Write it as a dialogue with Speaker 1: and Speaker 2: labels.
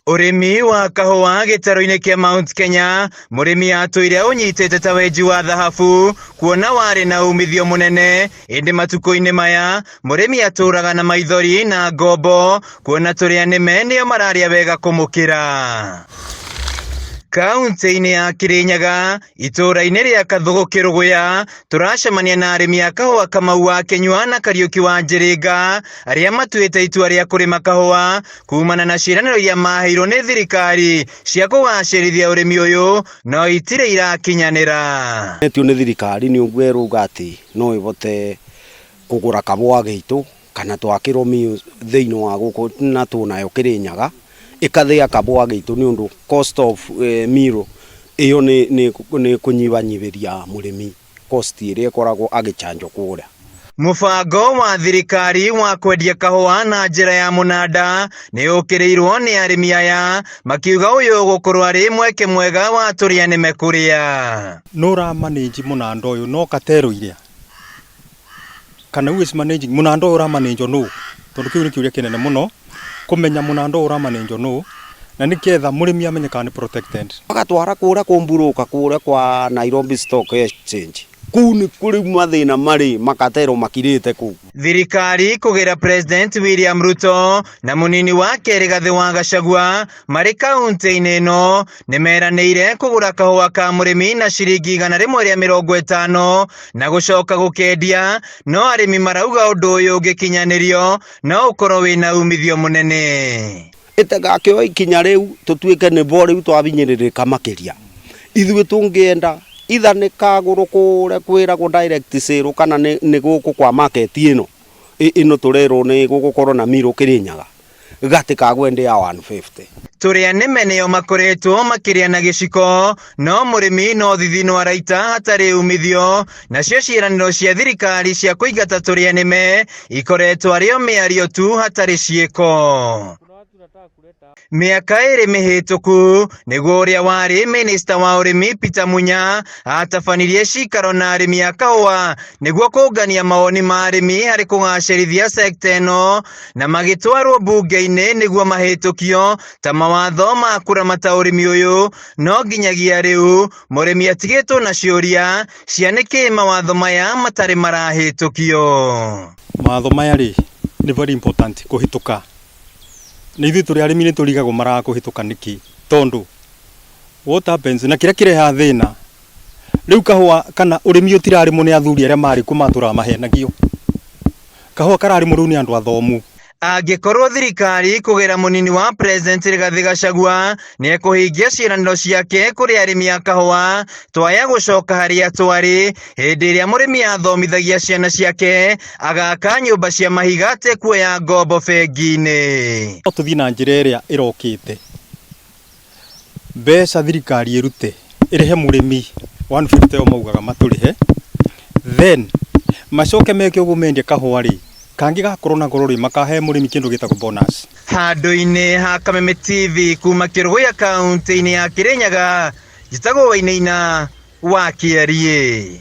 Speaker 1: Ũrĩmi wa kahũa gĩtarũ-inĩ kĩa Mount Kenya, mũrĩmi atũire ũnyitĩte ta wenji wa thahabu kuona warĩ na umithio mũnene, ĩndĩ matukũ-inĩ maya mũrĩmi atũraga na maithori na ngombo kuona tũrĩa nĩme nĩo mararĩa wega kũmũkĩra. Kauntĩ-inĩ ya Kirinyaga, itũũra-inĩ rĩa Kathũgũ Kĩrũgũya, tũracemania na arĩmi a kahũa Kamau wa Kĩnyua na Kariũki wa Njĩrĩnga arĩa matuĩte itua rĩa kũrĩma kahũa kumana na ciĩranĩro iria maheirwo nĩ thirikari cia kũgacĩrithia ũrĩmi ũyũ no itirĩ irakinyanĩra.
Speaker 2: Etio nĩ thirikari nĩ ũguo ĩrauga atĩ no ĩvote kũgũra kahũa gaitũ kana twakĩrwo mill thĩinĩ wa gũkũ na twĩnayo Kĩrĩnyaga ĩkathĩa kahũa gaitũ nĩ ũndũ cost of mill ĩyo nĩ kũnyibanyibĩria mũrĩmi cost ĩrĩa ĩkoragwo agĩchanjwo kũrĩa.
Speaker 1: Mũbango wa thirikari wa kwendia kahũa na njĩra ya mũnanda nĩ ũkĩrĩirwo nĩ arĩmi aya makiuga ũyũ ũgũkorwo arĩ mweke mwega wa tũrĩa nĩme kũrĩa.
Speaker 3: Nũ ũra manage mũnanda ũyũ no Katero iria kana who is managing mũnanda ũyũ ũramanĩnjwo nũ? Tondũ kĩu nĩ kĩũria kĩnene mũno kũmenya mũnanda ũyũ ũramanĩnjwo nũ na nĩketha mũrĩmi amenye kana nĩ protected.
Speaker 2: Magatwara kũrĩa kũmburuka kũrĩa kwa Nairobi Stock Exchange kũu nĩ kũrĩ mathĩna marĩ makatero makirĩte kũu.
Speaker 1: Thirikari kũgĩra President William Ruto na mũnini wake Rigathĩ wa Gachagua marĩ kaunti-inĩ ĩno nĩ meranĩire kũgũra kahũa ka mũrĩmi na ciringi 150 na gũcoka gũkendia, no arĩmi marauga ũndũ ũyũ ũngĩkinyanĩrio no ũkorwo wĩna umithio mũnene.
Speaker 2: Ĩtegakĩoya ikinya rĩu tũtuĩke nĩbo rĩu twabinyĩrĩrĩka makĩria. Ithuĩ tũngĩenda itha nĩ kagũrũ kũrĩa kwĩragwo direct sale kana nĩ gũkũ kwa market ĩno ĩno tũrerwo nĩ gũgũkorwo na mill Kĩrĩnyaga gatikagwe ya 150.
Speaker 1: Tũrĩa nĩme nĩo makoretwo makĩrĩa na gĩciko no mũrĩmi no thithino araita hatarĩ umithio, nacio ciĩranĩro cia thirikari cia kũingata tũrĩa nĩme ikoretwo arĩ o mĩario tu hatarĩ ciĩko. Mĩaka ĩrĩ mĩhĩtũku nĩguo ũrĩa warĩ minista wa ũrĩmi Peter Munya atabanirie cikaro na arĩmi a kahũa nĩguo kũngania mawoni ma arĩmi harĩ kũgacĩrithia sekta ĩno na magĩtwarwo mbunge-inĩ nĩguo mahĩtũkio ta mawatho ma kũramata ũrĩmi ũyũ, no nginyagia rĩu mũrĩmi atigĩtwo na ciũria cia nĩkĩ mawatho maya matarĩ marahĩtũkio.
Speaker 3: Mawatho maya rĩ nĩ very important kũhĩtũka nĩ ithuĩ tũrĩ arĩmi nĩ tũrigagwo maraga kũhĩtũka nĩkĩ tondũ what happens na kĩrĩa kĩrehaga thĩna rĩu kahũa kana ũrĩmi ũtirarĩmwo nĩ athuri arĩa marĩ kuo matũraga mahenagio kahũa kararĩmwo rĩu nĩ andũ athomu.
Speaker 1: Angĩkorwo thirikari kũgĩra mũnini wa President Rigathĩ Gachagua nĩ ekũhingia ciĩranĩro ciake kũrĩ arĩmi a kahũa, twaya gũcoka harĩa twarĩ hĩndĩ ĩrĩa mũrĩmi athomithagia ciana ciake agaka nyũmba cia mahiga atekuoya ngombo bengi-inĩ.
Speaker 3: No tũthiĩ na njĩra ĩrĩa ĩrokĩte mbeca thirikari ĩrute ĩrĩhe mũrĩmi 150 o maugaga matũrĩhe, then macoke meke ũguo mendie kahũa rĩ kangĩ gakorwo na goro rĩ makahe mũrĩmi kĩndũ gĩtagwo bonus.
Speaker 1: Handũ-inĩ ha Kameme TV kuma Kĩrũgũya kaunti-inĩ ya Kĩrĩnyaga, njĩtagwo Wainaina wa Kĩariĩ.